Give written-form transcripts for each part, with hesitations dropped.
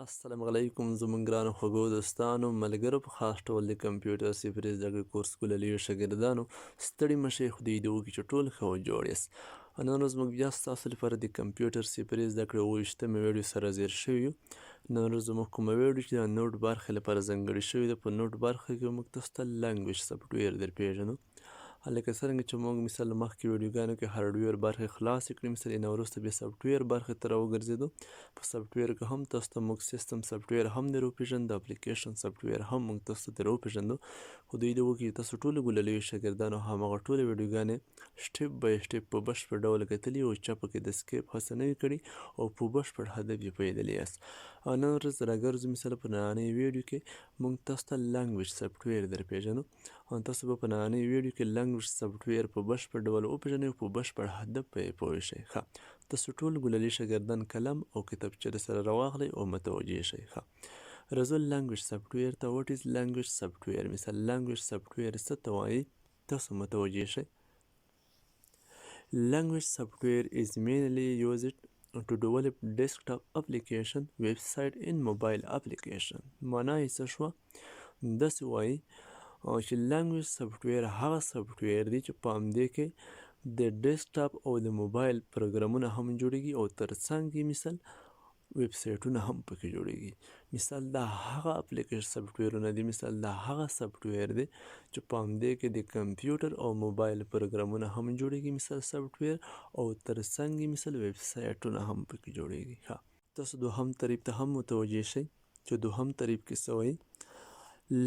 السلام علیکم زموږ ګرانو خوږو دوستانو ملګرو، په خاص ډول د کمپیوټر صفري زده کړې کورس ګللیو شاګردانو، ستړي مه شئ. خدای دې وکړي چې ټول ښه او جوړ یاست. نن ورځ موږ بیا ستاسو لپاره د کمپیوټر صفري زده کړې 27مې ویډیو سره زیر شوي یو. نن ورځ زموږ کومه ویډیو چې د نوټ برخې لپاره ځانګړې شوې ده، په نوټ برخه کې موږ تاسو ته language software در پېژنو. لکه څرنګه چې موږ مثال مخکې ویډیوګانو کې hardware برخې خلاصې کړې، مثال یې وروسته بیا software برخې ته راوګرځېدو. په software کې هم تاسو ته موږ system software هم در وپېژندو، application software هم موږ تاسو ته در وپېژندو. خدای دې وکړي تاسو ټولو ګللیو شاګردانو هماغه ټولې ویډیوګانې step by step په بشپړ ډول کتلي او چا پکې د skip هڅه نه وي کړې او په بشپړ هدف یې پوهېدلي یاست. نن ورځ راګرځو، مثال په نننۍ ویډیو کې موږ تاسو ته language software در پېژنو. تاسو به په نننۍ ویډیو کې language software په بشپړ ډول وپېژنئ او په بشپړ هدف به یې پوه شئ. ښه، تاسو ټول ګلالي شاګردان قلم او کتابچه در سره راواخلئ او متوجه شئ. ښه، راځو language software ته. What is language software؟ مثال language software څه ته وایي؟ تاسو متوجه شئ. Language software is mainly used to develop desktop application, website and mobile application. معنا یې څه شوه؟ داسې وایي چې language software هغه software دی چې په همدې کې د desktop او د موبایل پروګرامونه هم جوړیږي او ترڅنګ یې مثال ویب سایټونه هم پکې جوړیږي. مثال دا هغه application software ونه دي، مثال دا هغه software دی چې په همدې کې د کمپیوټر او موبایل پروګرامونه هم جوړیږي، مثال software، او ترڅنګ یې مثال ویب سایټونه هم پکې جوړیږي. ښه، تاسو دوهم تعریف ته هم متوجه شئ چې دوهم تعریف کې څه وایي.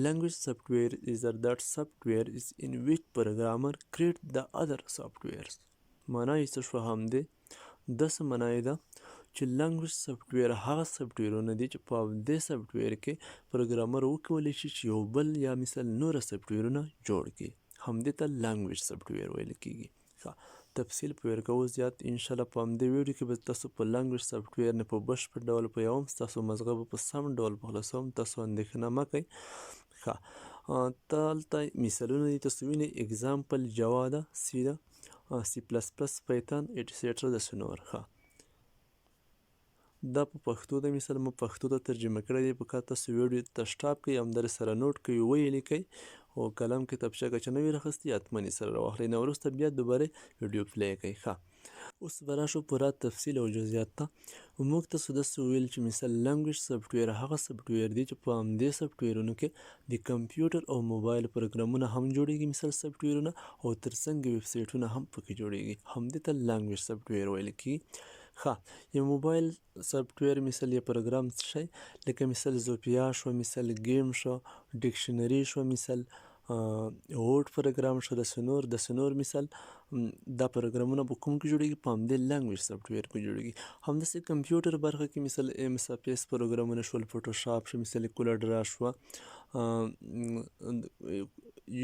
Language software is that software is in which programmer create the other softwares. معنا یې څه شوه؟ همدې داسې معنا یې ده چې language software هغه software ونه دي چې په دې software کې programmer وکولی شي چې یو بل یا مثال نور software ونه جوړ کړي. همدې ته language software ویل کیږي. ښه، تفصیل په ورکوو زیات انشاءالله. په همدې ویډیو کې به تاسو په language software نه په بشپړ ډول پوهوم، ستاسو مزغه به په سم ډول په خلاصوم، تاسو اندېښنه مه کوئ. ښه، دلته مثالونه دي، تاسو وینئ. Example Java ده، C ده، C++، Python، etcetera، داسې نور. ښه، دا په پښتو ده، مثال مو پښتو ته ترجمه کړی دی. په کار تاسو ویډیو ته stop کړئ، همداسې سره note کړئ، ویې لیکئ او قلم کتابچه که چا نه وي راخیستي، حتما یې سره راواخلئ، نه وروسته بیا دوباره ویډیو play کړئ. ښه، اوس به راشو پوره تفصیل او جزئیات ته. موږ تاسو داسې وویل چې مثال language software هغه software دی چې په همدې software ونو کې د کمپیوټر او موبایل پروګرامونه هم جوړیږي، مثال software ونه، او ترڅنګ ویب سایټونه هم پکې جوړیږي. همدې ته language software ویل کیږي. ښه، یو موبایل software مثال یو پروګرام څه شی؟ لکه مثال Zofia شو، مثال game شو، dictionary شو، مثال Word پروګرام شو، داسې نور داسې نور. مثال دا پروګرامونه په کوم کې جوړیږي؟ په همدې language software کې جوړیږي. همداسې کمپیوټر برخه کې مثال MS Office پروګرامونه شول، فوټوشاپ شو، مثال CorelDRAW شو،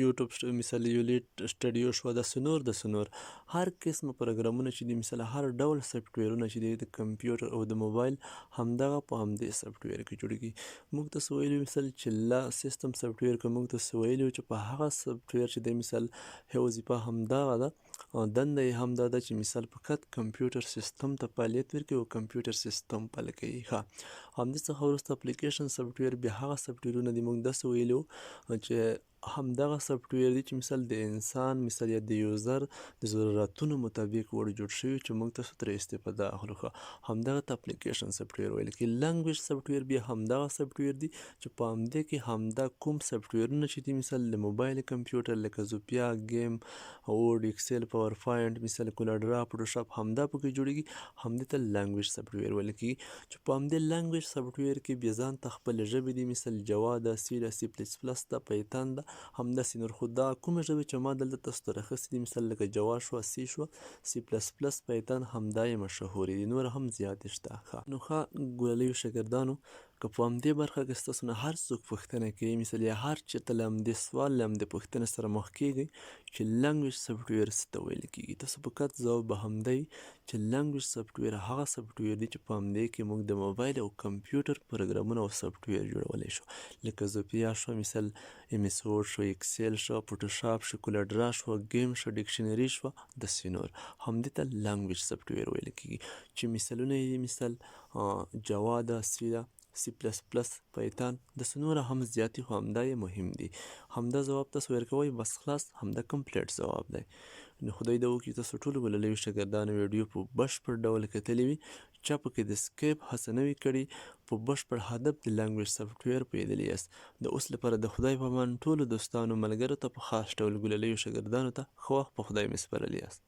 یوټیوب شو، مثال Visual Studio شو، داسې نور داسې نور. هر قسم پروګرامونه چې دي، مثال هر ډول software ونه چې دي د کمپیوټر او د موبایل، همدغه په همدې software کې جوړیږي. موږ تاسو ویلو مثال چې لا system software کې موږ تاسو ویلو چې په هغه software چې دی، مثال هي وظیفه همدغه ده، دنده یې همدا ده چې مثال فقط کمپیوټر سیستم ته فعالیت ورکوي او کمپیوټر سیستم پلی کوي. ښه، همدې څخه وروسته application software بیا هغه software ونه دي، موږ داسې ویلو چې همدغه software دی چې مثال د انسان مثال یا د user د ضرورتونو مطابق وړ جوړ شوي چې موږ تاسو ترې استفاده اخلو. ښه، همدغه ته application software ویل کېږي. Language software بیا همدغه software دی چې په همدې کې همدا کوم software ونه چې دي، مثال د موبایل کمپیوټر لکه Zofia، game، Word، Excel، PowerPoint، مثال CorelDRAW، Photoshop، همدا پکې جوړیږي. همدې ته language software ویل کېږي چې په همدې language software کې بیا ځان ته خپلې ژبې دي، مثال Java ده، C ده، C++ ده، Python ده، همداسې نور. خو دا کومې ژبې چې ما دلته تاسو ته راخیستې دي، مثال لکه Java شوه، C شوه، C++، Python، همدا یې مشهورې دي، نور هم زیاتې شته. ښه، نو ښه ګللیو شاګردانو، که په همدې برخه کې ستاسو نه هر څوک پوښتنه کوي، مثال یا هر چېرته له همدې سوال له همدې پوښتنې سره مخ کېږئ چې language software څه ته ویل کېږي، تاسو فقط ځواب به همدی چې language software هغه software دی چې په همدې کې موږ د موبایل او کمپیوټر پروګرامونه او software جوړولی شو، لکه Zofia شو، مثال MS Word شو، Excel شو، فوټوشاپ شو، CorelDRAW شو، game شو، dictionary شو، داسې نور. همدې ته language software ویل کېږي چې مثالونه یې مثال Java ده، C ده. سي پلس پلس، پایتان، داسې نور هم زیات دي خو همدا یې مهم دي. همدا ځواب تاسو ورکوئ بس خلاص، همدا کمپلیټ ځواب دی. نو خدای د وکړي تاسو ټولو ګللیو شاګردانو ویډیو په بشپړ ډول کتلې وي، چا پکې د سکیپ هڅه نه وي کړې، په بشپړ هدف د لانګویج سافټویر پوهېدلي یاست. د اوس لپاره د خدای په امان، ټولو دوستانو ملګرو ته په خاص ډول ګللیو شاګردانو ته ښه وخت په خدای مې سپارلي یاست.